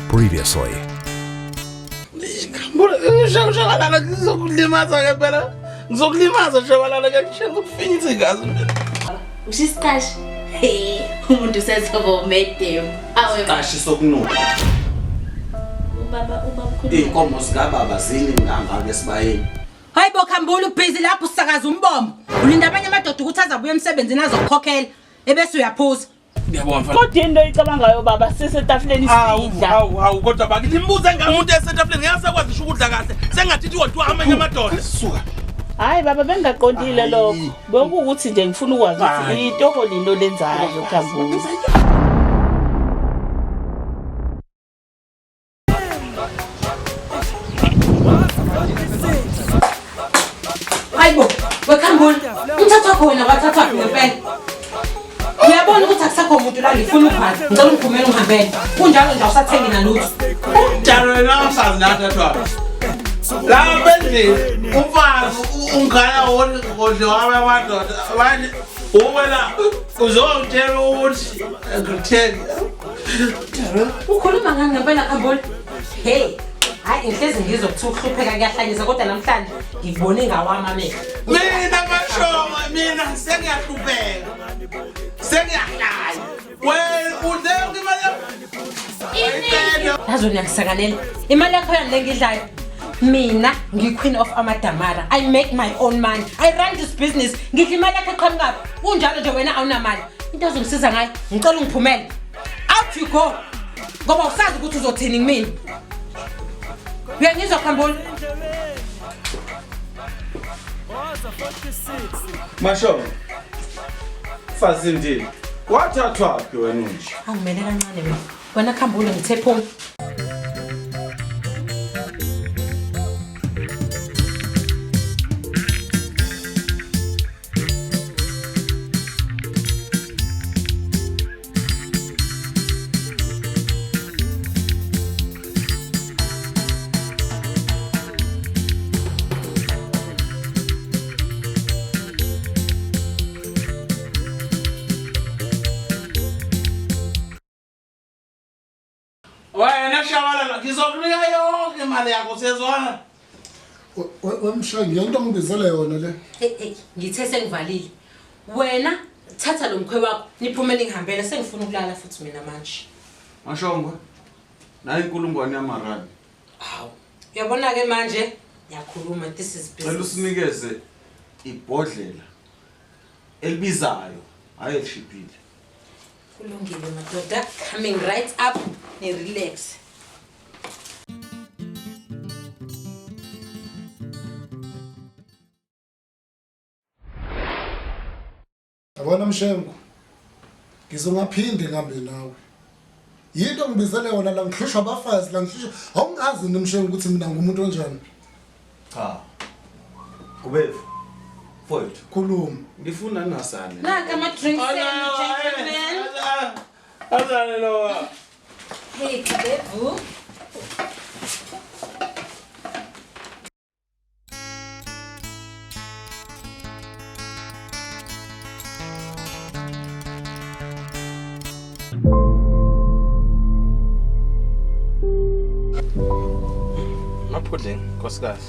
Previously. Shabalala ngizokulimaza ke phela. Ngizokulimaza Shabalala ke ngizokufinyisa igazi mina. Usho isiqashi. Hey, umuntu usezoba umedem. Awe Qashi sokunuka. Ubaba ubamkhulu. Iy'nkomo zikababa ziningi kangaka esibayeni. Hayi bo Khambule ubhizi lapho usakaza umbombo. Ulinda abanye amadoda ukuthi azabuya emsebenzini azokukhokhela ebese uyaphuza. Ngiyabonga mfana. Kodwa yini oyicabangayo baba sisetafuleni Awu sidla. awu awu kodwa bakithi imbuze ngamuntu esetafuleni ngeke asakwazi ngisho ukudla kahle. Sengathi kodwa amanye amadoda. Suka. Hayi baba bengingaqondile lokho. Bekuwukuthi nje ngifuna ukwazi ukuthi Hayi. itoho lini olenzayo Khambule. Hayi bo, weKhambule, umthatha wakho wena wathathwaphi ngempela? Uyabona ukuthi akusekho muntu la ngifuna ukuvala. Ngicela ungiphumele ungihambele. Kunjalo nje awusathengi nalutho. Njalo wena umfazi nathathwa. Lapha endlini umfazi ungana wona ngodliwa amadoda. Manje uwena uzongitshela ukuthi ngithenge. Ukhuluma ngani ngempela Khambule? Hey, hayi ngihlezi ngizwa kuthiwa ukuhlupheka kuyahlanyisa kodwa namhlanje ngikubone ngawami amehlo. Mina mashongo mina sengiyahlupheka. Sengiyahlanya. Wena udle yonke imali yakho. Yazi uyakusakalela. Imali yakho yani le ngidlayo. Mina ngi-queen of amadamara. I make my own money. I run this business. Ngidla imali yakho eqhamukaphi. Kunjalo nje wena awunamali. Into ozongisiza ngayo, ngicela ungiphumele. Out you go. Ngoba usazi ukuthi uzothini kumina. Uyangizwa Khambule? Masho. Fazindini. Wathathwaphi wena unje? Angimele kancane mina. Wena Khambule ngithe phuma. Wena Shabalala ngizokunika yonke imali yakho siyezwana. Wemshangi yonke ngibizele yona le. Hey hey, ngithe sengivalile. Wena thatha lo mkhwe wakho niphume ningihambele sengifuna ukulala futhi mina manje. Mashongwe. Nayi inkulungwane yamarandi. Hawu. Uyabona ke manje ngiyakhuluma this is Cela business. usinikeze ibhodlela elibizayo, hayi elishiphile. Kulungile madoda, coming right up, ni relax. Yabona Mshengu. Ngizongaphindi ngambe nawe. Yinto ngibizele yona la ngihlushwa abafazi la ngihlushwa. Awungazi nini Mshengu ukuthi mina ngumuntu onjani. Cha. Kubevu. Mfowethu, Khuluma. ngifuna ningasale. Nanka ama drinks enu gentlemen. Azane lo. Hey Kabevu. Maphudleng nkosikazi.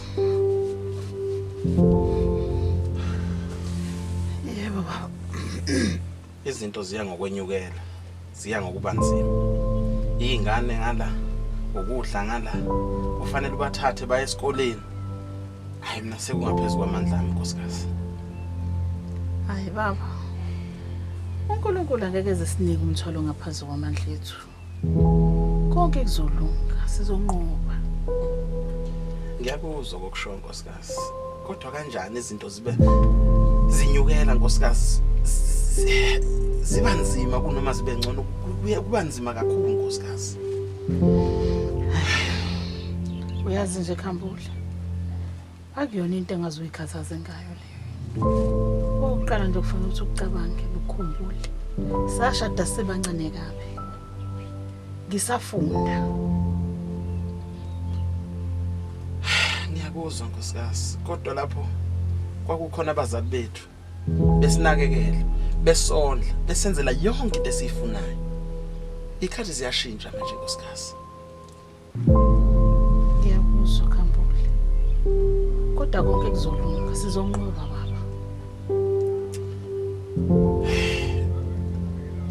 Yebo baba. Izinto ziya ngokwenyukela. Ziya ngokuba nzima. Izingane ngala, ukudla ngala, kufanele ubathathe baye esikoleni. Hayi mina sekungaphezulu kwamandla ami nkosikazi. Hayi baba. uNkulunkulu angeke ezesinike umthwalo ngaphezu kwamandla ethu. Konke kuzolunga, sizonqoba. Ngiyakuzwa kokusho nkosikazi. Kodwa kanjani izinto zibe zinyukela nkosikazi? Ziba nzima kunoma zibe ngcono kuye kuba nzima kakhulu nkosikazi. Uyazi nje Khambule. Akuyona into engazuyikhathaze ngayo leyo. Okokuqala nje kufanele ukuthi ucabange ukukhumbule. Sashada sibancane kabi. Ngisafunda. Ngiyakuzwa nkosikazi. Kodwa lapho kwakukhona abazali bethu besinakekela, besondla, besenzela yonke into esiyifunayo. Ikhathi ziyashintsha manje nkosikazi. Kodwa konke kuzolunga, sizonqoba baba.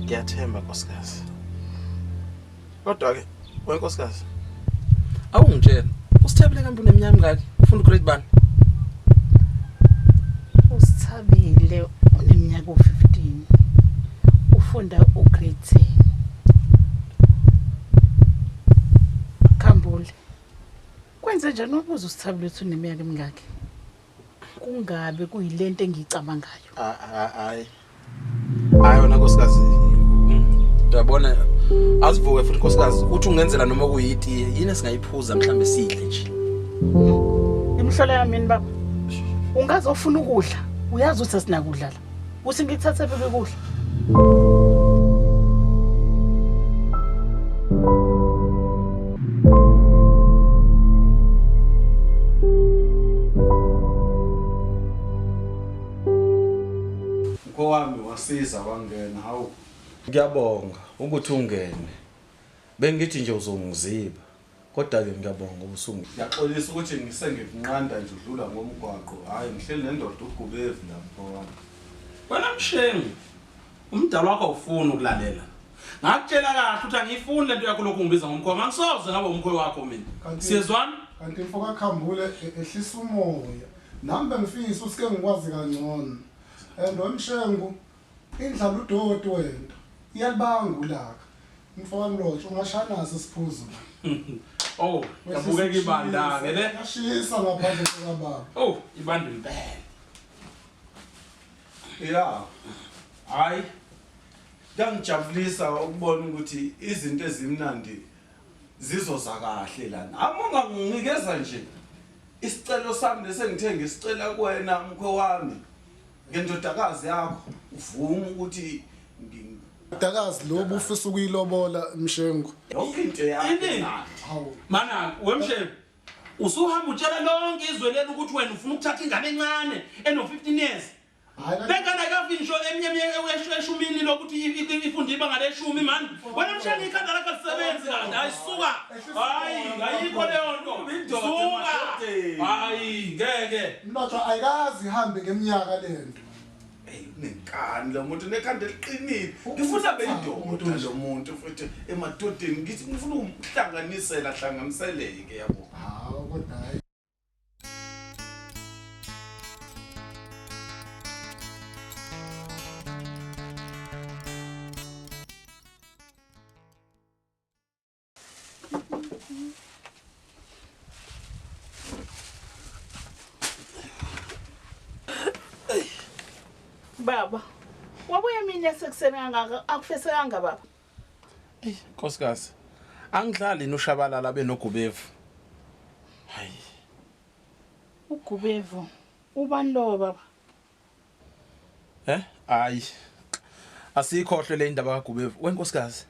Ngiyathemba nkosikazi. Kodwa ke wenkosikazi awungitshela usithabile kambe unemnyama ngaki ufunda ugrade bani? Usithabile uneminyaka u-15. Ufunda ugrade 10. Khambule. Kwenze njani ubuza usithabile ukuthi uneminyaka emingaki? Kungabe kuyilento engiyicabangayo. Hayi. Hayi wena nkosikazi. Uyabona azivuke futhi nkosikazi uthi ungenzela noma kuyitiye yini esingayiphuza mhlambe sidle nje. Imihlola yami yini baba? Ungazofuna ukudla. Uyazi ukuthi asinakudla la. Uthi ngikuthathe phi ukudla? Mkho wami wasiza wangena hawu. Ngiyabonga ukuthi ungene. Bengithi nje uzongiziba. Kodwa ke ngiyabonga ubusungu. Ngiyaxolisa ukuthi ngisengikunqanda nje udlula ngomgwaqo. Hayi ngihleli nendoda uGubevu la mfo wami. Wena Mshengu, umdala wakho awufuni ukulalela. Ngakutshela kahle ukuthi angiyifuni lento yakho lokhu ungibiza ngomkhowe. Angisoze ngaba umkhowe wakho mina. Siyezwana? Kanti mfo kaKhambule e- ehlisa umoya. Nami bengifisa ukuthi ke ngikwazi kangcono. And wemshengu indlala udoti wento. Iyalibanga ulaka. Mfowami Lodge ungashanaso isiphuzo la. Oh, yabukeka ibanda ke le. Yashisa ngaphandle kukababa. Oh, ibanda impela. Yeah. Hayi. Kuyangijabulisa ukubona ukuthi izinto ezimnandi zizoza kahle lana. Ama unganginikeza nje isicelo sami lesengithe ngisicela kuwena mkhwe wami ngendodakazi yakho uvume ukuthi Dakazi lo bufisa ukuyilobola Mshengu. Yonke into yakho. Ini? Hawu. Mana wemshengu usuhamba utshela lonke izwe leli ukuthi wena ufuna ukuthatha ingane encane eno 15 years. Hayi Le ngane ayikafi ngisho eminye eshumini lokuthi ifunde ibanga leshumi mani. Wena mshengu ikhanda lakho alisebenzi kahle. Hayi suka. Hayi ayikho leyo nto. Suka. Hayi ngeke. Mlotshwa ayikazi ihambe ngeminyaka lento. Ey unenkani lo muntu nekhanda eliqinile. Ngifuna beyindoda lo muntu futhi emadodeni ngithi ngifuna ukumhlanganisela hlanganiseleke yabo. Hawu kodwa hayi. Baba, wabuya mina sekuseni kangaka akufesekanga baba. Ey, nkosikazi. Angidlali noshabalala benogubevu. Hayi. Ugubevu. Ubani lowo baba? Eh? Hayi. Asikhohlwe le indaba kaGubevu. Wenkosikazi.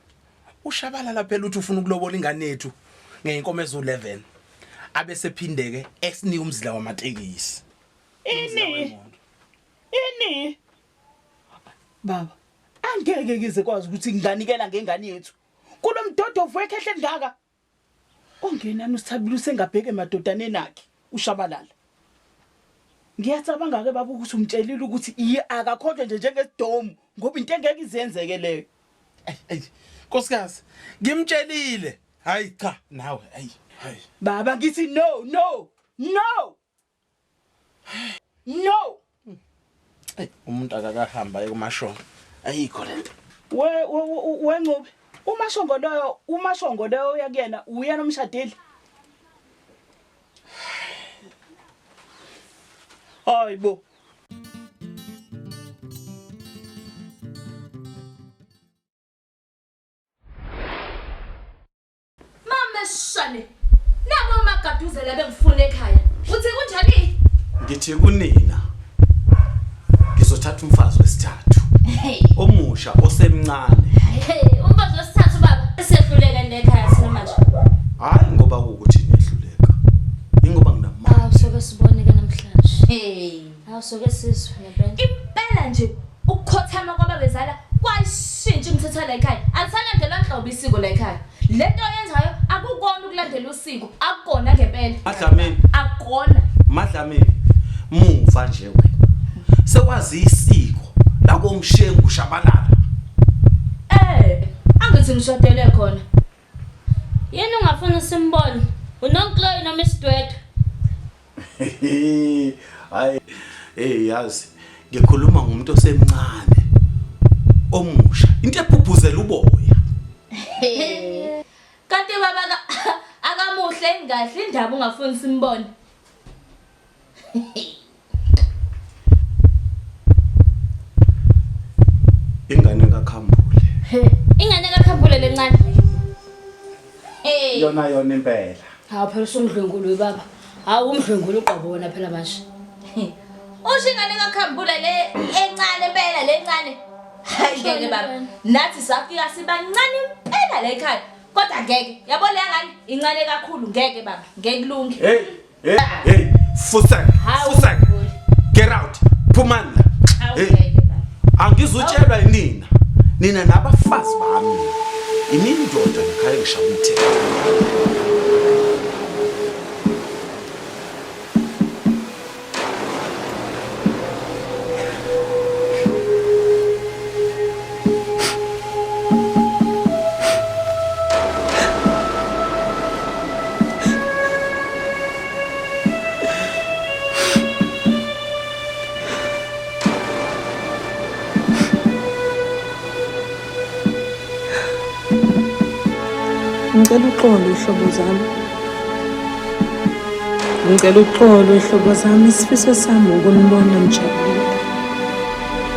Ushabalala phela uthi ufuna ukulobola ingane yethu ngeinkomo ezu11. Abe sephindeke esinika umzila wamatekisi. Ini? Ini? Baba, angeke ngize kwazi ukuthi nginganikela ngengane yethu. Kulomdodovu wekhehle ngaka. Ongenani usithabile usengabheke emadodaneni akhe ushabalala. Ngiyacabanga ke baba ukuthi umtshelile ukuthi iye akakhohlwe nje njengesidomu ngoba into engeke izenzeke leyo. Ey ey nkosikazi ngimtshelile. Hayi cha nawe hayi hayi. Baba ngithi no no no. No. Ey umuntu akakahamba aye kumashongo. Ayikho lento. We we Ncube umashongo loyo umashongo loyo uyakuyena uyena umshadile. Hayibo. Mama shane. Nabo omagaduzela bengifuna ekhaya. Uthi kunjani? Ngithi kunina ngizothatha umfazi wesithathu. Hey. Omusha osemncane. Hey, umfazi wesithathu baba. Sehluleka nekhaya thina manje. Hayi ngoba kuwukuthi niyehluleka. Ingoba nginamandla. Awu soke sibone ke namhlanje. Hey. Awu soke sizwe ngempela. Impela nje ukukhothama kwababezala kwashintsha imithetho la ekhaya. Alisalandelwa nhlobo isiko la ekhaya. Lento oyenzayo akukona ukulandela usiko, akukona ngempela. Madlamini. Akukona. Madlamini. Muva nje wena. Sewazi isiko lakomshengu shabalala. Eh, angithi ngishadele khona. Yini ungafuni simbone? Unonkloyi noma isidwedwe? Hayi, hey yazi ngikhuluma ngomuntu osemncane omusha into ephuphuzela uboya. Kanti baba akamuhle ingahle indaba ungafuni simbone. Ingane kaKhambule. He, ingane kaKhambule lencane. Hey. Yona yona impela. Hawu phela usumdlwengulu baba. Hawu umdlwengulu uqobo wona phela manje. Usho ingane kaKhambule le encane impela le ncane. Hayi ngeke baba. Nathi safika sibancane impela le ekhaya. Kodwa ngeke. Yabo le ngane incane kakhulu ngeke baba. Ngeke kulunge. Hey, hey, hey, fusek, fusek. Get out. Phumani la. Hey. Angizutshelwa yinina. Nina nabafazi bami. Inini ndoda ekhaya ngishaya umthetho. Ngicela uxolo ihlobo zami. Ngicela uxolo ihlobo zami isifiso sami ukunibona nijabulile.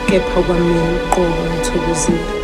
Kepha kwamina uqobo ngithokozile.